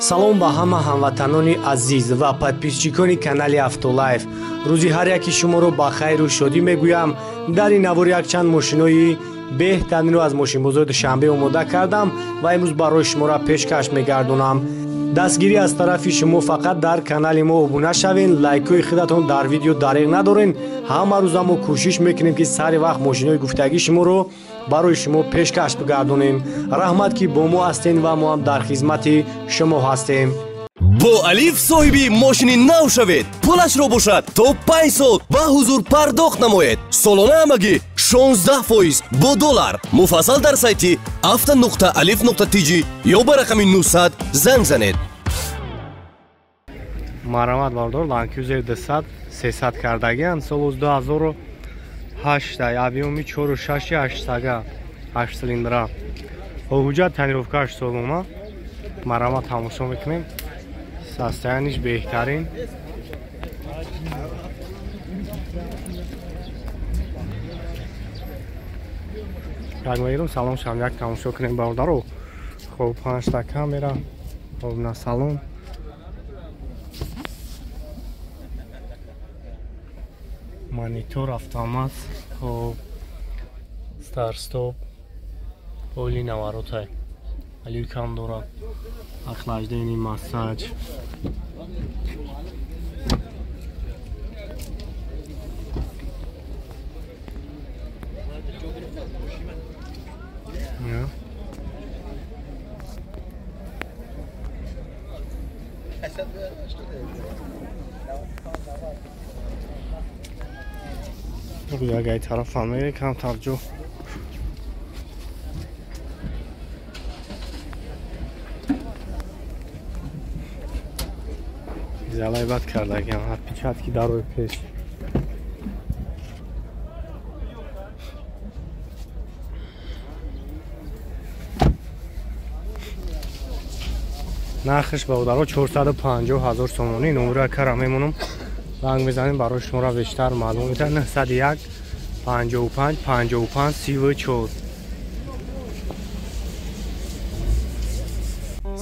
Салом ба ҳама ҳамватанони азиз ва подписчикони канали Автолайф. Рӯзи ҳар яки шуморо ба хайру шодӣ мегӯям. Дар ин навор якчанд мошинои беҳтаринро аз мошинбозори Душанбе омода кардам ва имрӯз барои шуморо пешкаш мегардонам. Дастгирӣ аз тарафи шумо фақат дар канали мо обуна шавен, лайкҳои худатон дар видео дареғ надорен. Ҳама рӯза мо кӯшиш мекунем, ки сари вақт мошинои гуфтагии шуморо барои шумо пешкаш бигардонем. Раҳмат, ки бо мо ҳастен ва мо ҳам дар хизмати шумо ҳастем. Бо Алиф соҳиби мошини нав шавед. Пулашро бошад то 5 сол ба ҳузур пардохт намоед. Солона ҳамагӣ 16% бо доллар. Муфассал дар сайти авто.alif.tj ё ба рақами 900 занг занед. Марҳамат бардор, Land Cruiser 200 300 кардагиан, сол 2008, объёми 4.6 8 8 цилиндра. Ҳуҷҷат тонировкаш солома. Марҳамат тамошо мекунем. Состояниш беҳтарин. Як мегирам, салом шам, як тамошо кунем бародаро. Хоб, 5 та камера. Хоб, на салон. Монитор автомат, хоб, старт-стоп, оли наворотай. Алюкам дорад. Охлаждение, массаж. Ягай тараф ҳам камтар ҷо. Залай бад кардагиам, отпечатки дарои пеш. Нархиш бародаро 450 ҳазор сомонӣ. Номера кара мемонам, занг мезанем барои шуморо бештар маълум метавад. 901 55 55 34.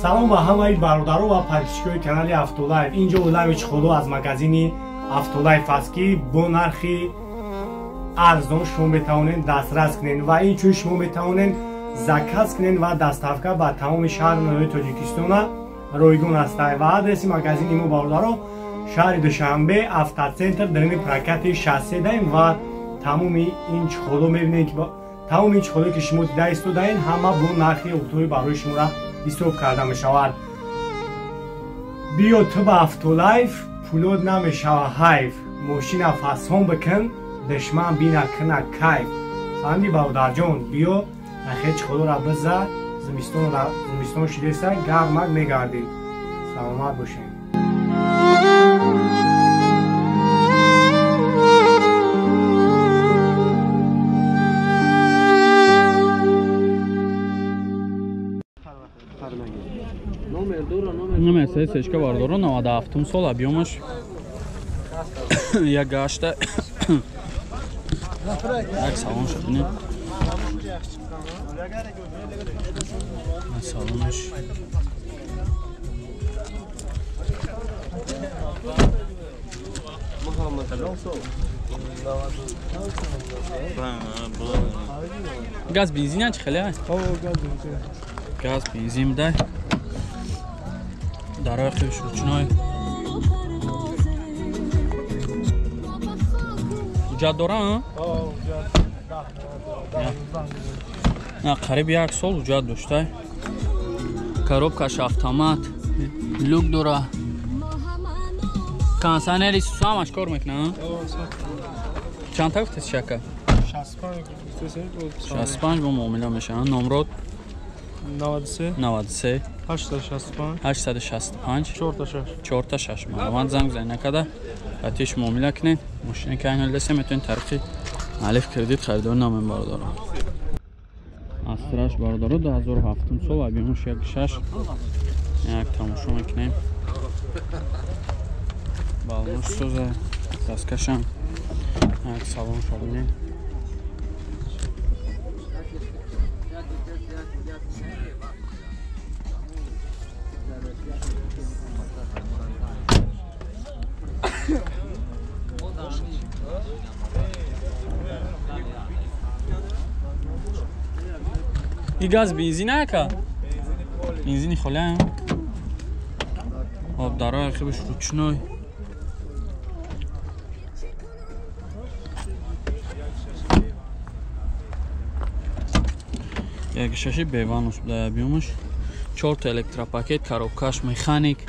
Салом ба ҳамаи бародаро ва подписчикои канали Автолайф. Инҷо олами чиходо аз магазини Автолайф аст, ки бо нархи арзон шумо метавонед дастрас кунед ва инчунин шумо метавонед заказ кунед ва доставка ба тамоми шаҳру ноҳияи Тоҷикистона ройгон аст. Ва адреси магазини мо бародаро шаҳри Душанбе, Автоцентр, дарини прокати шоссе даем ва тамоми ин чиходо мебинед, ки тамоми ин чиходо ки шумо дида истодаед, ҳама бо нархи оптовӣ барои шуморо ҳисоб карда мешавад. Биё ту ба Автолайф, пулот намешава ҳайф. Мошина фасон бикун, душман бина куна кайф. Фаҳмидӣ бародарҷон? Биё нахе чиходора биза, зимистон шидеса, гармак мегардӣ. Саломат бошед. Номер сечка бардоро 97 сол объёмаш як гашта як салон шуд. Салонаш газ бензин чи хеле? Газ бензин дай. Дарои хеле ручной. Ҳуҷҷат дора? На, қариб як сол ҳуҷҷат доштай. Коробкаш автомат, люк дора. Кондиционери ҳамаш кор мекунад? Чанд та гуфтед шака? 65 бо муомила мешавад. Номрод 93 93 865 865 46 46. Марҳамат занг занг накарда қатиш муомила кунед. Мошине ки айнал десе метавонед тариқи Алиф кредит харидорӣ намоед бародаро. Астраш бародаро 2007 сол объёмаш 1.6. Як тамошо мекунем. Балонаш соза, дасткашам. Як салон шабинем. И газ бензин ака? Бензини холӣ. Об дарои хибш ручной. Як шаши беванус буда биёмуш. 4 та электропакет, коробкаш механик.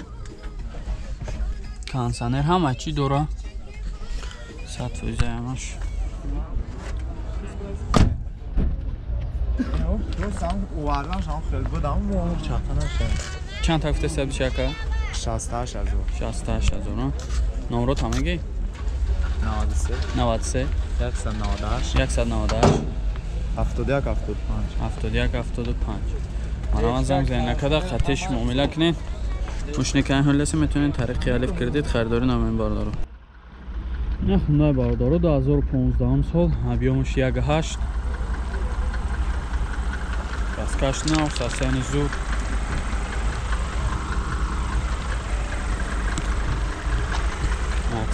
Кондиционер ҳама чӣ дора. 100% ҳамаш. Чанд та гуфта сабзи ака? 68000. 68000. Номрот ҳамагӣ? 93 93 198 198 71 75 71 75. Мараман занг занг накарда қатиш муомила кунед. Мушникан ҳоласи метавонед тариқи Алиф кредит харидорӣ намоед бародаро. Ин хундаи бародаро 2015 сол, объёмаш 1.8. Раскаш нав, состояние зуд.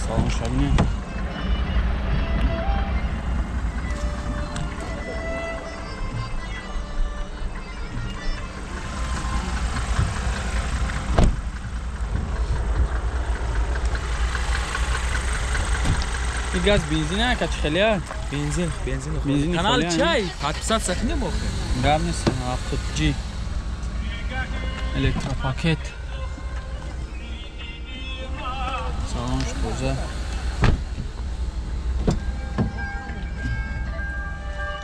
Салон шабне. И газ бензин ака чӣ хеле? Бензин, бензин. Канал чай, подписаться кунем охир. Гап нест, 70G. Электропакет. Салонш тоза.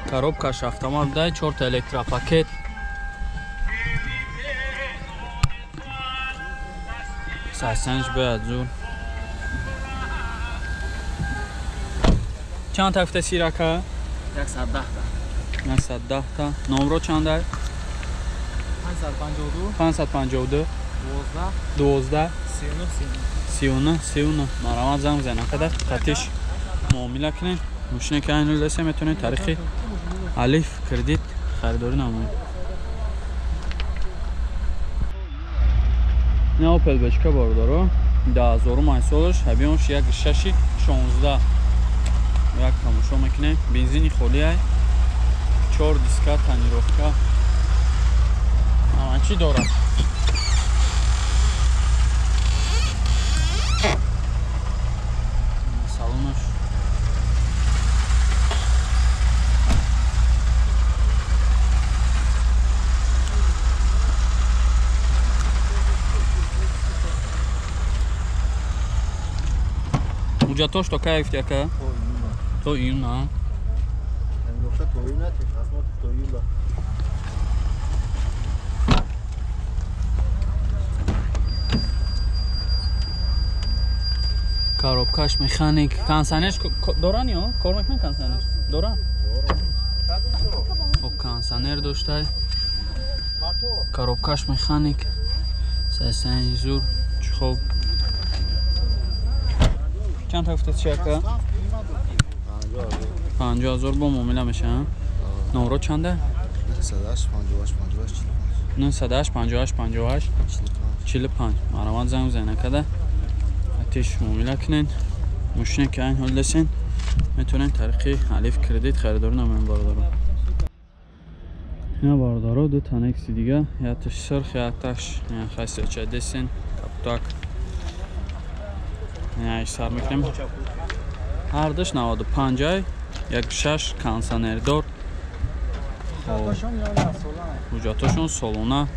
Коробкаш автомат буда, 4 та электропакет. Сасанш бояд зур. Чанд та гуфта сирака? 110 та. 110 та. Номро чанд ай? 552 552 12 12 39 39 39. Марамат занг зан акада қатиш муомила кунед. Мошине ки айнул даса метавонед тариқи Алиф кредит харидорӣ намоед. Ин Opel бечка бародаро 2000 солаш, объёмаш 1.6 16. Як тамошо мекунем. Бензини холӣ ай. 4 диска, тонировка. Ама чӣ дорад? Салонаш. Ҳуҷҷатош то кай гуфти ака? То июн, а? Коробкаш механик, кондиционерш доран ё? Кор мекунад кондиционерш? Доран? Хоб кондиционер доштай. Коробкаш механик. Сасани зур, чӣ хоб. Чанд та гуфта чи ака? 50000 бо муомила мешавад. Номро чанда? 908 58 58 908 58 58 45. Марамат занг зан накарда атиш муомила кунед. Мошине ки айн ҳол дасен метавонед тариқи Алиф кредит харидорӣ намоед бародаро. Ина бародаро ду та Некси дига, якташ сирх, якташ хасияча десен каптак. Ина сар мекунем. Ҳардуш 95 ай, 1.6 кондиционердор. Ҳуҷҷатошон солона.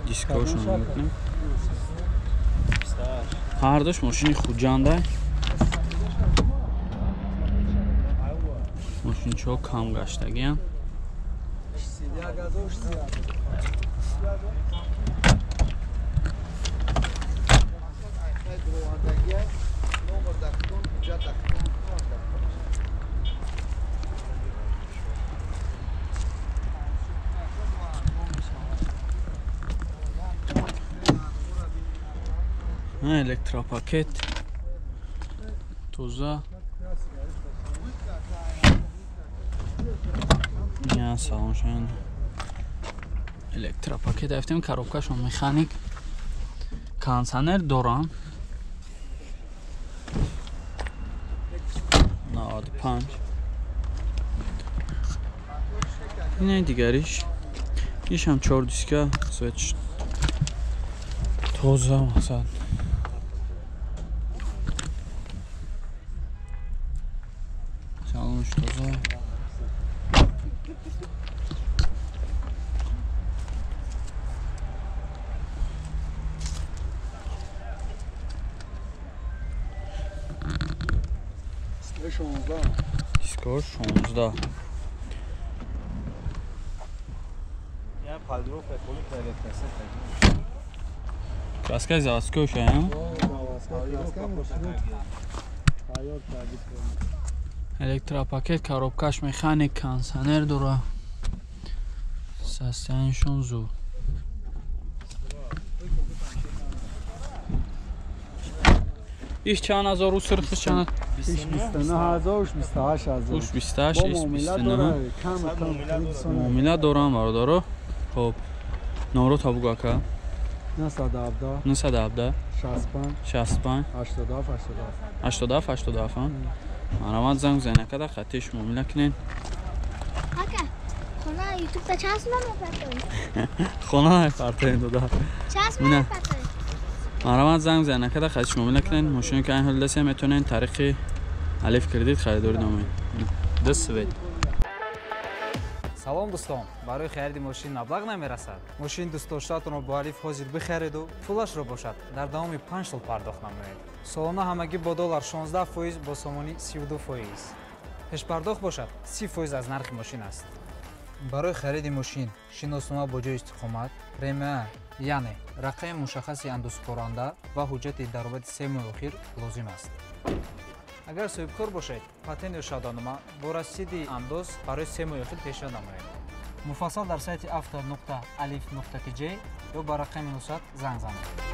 Дискошон мекунем. Ҳардуш мошини Хуҷандай. Мошинчаҳо кам гаштагиянд. Электропакет тоза. Я салоншон электропакет афтем, коробкашон механик. Кондиционер дорам. 95. Инаи дигариш. Ишам 4 диска, светш тоза мақсад. Салонш тоза. Дискор 16. Краска заводской шаям. Электропакет, коробкаш механик, кондиционер дора. Состояние зур. Иш чанд ҳазор усрхиш чанд? 29000 28000. Уш 28, иш 29. Муомила дорам бародаро. Хоб. Номро та бугу ака. 917 917 65 65 87 87 87 87. Марамат занг занед акада хатиш муомила кунед. Ака, хона ютуб та чанд сум мепартоед? Хона мепартоед дода. Чанд сум мепартоед? Марамат занг занед акада хатиш муомила кунед. Мошине ки айн ҳол дасия метавонед тариқи Алиф кредит харидорӣ намоед. Ду свет. Салом дӯстон, барои хариди мошин маблағ намерасад. Мошини дӯстдоштаатонро бо Алиф ҳозир бихариду пулашро бошад дар давоми 5 сол пардохт намоед. Солона ҳамагӣ бо доллар 16%, бо сомонӣ 32%. Пешпардохт бошад 30% аз нархи мошин аст. Барои хариди мошин шиноснома бо ҷои истиқомат, РМА, яъне рақами мушаххаси андозсупоранда ва ҳуҷҷати даромади 3 моҳи охир лозим аст. Агар соҳибкор бошед, патент ё шаҳодатнома бо расиди андоз барои 3 моҳи охир пешниҳод намоед. Муфассал дар сайти auto.alif.tj ё ба рақами 900 занг занед.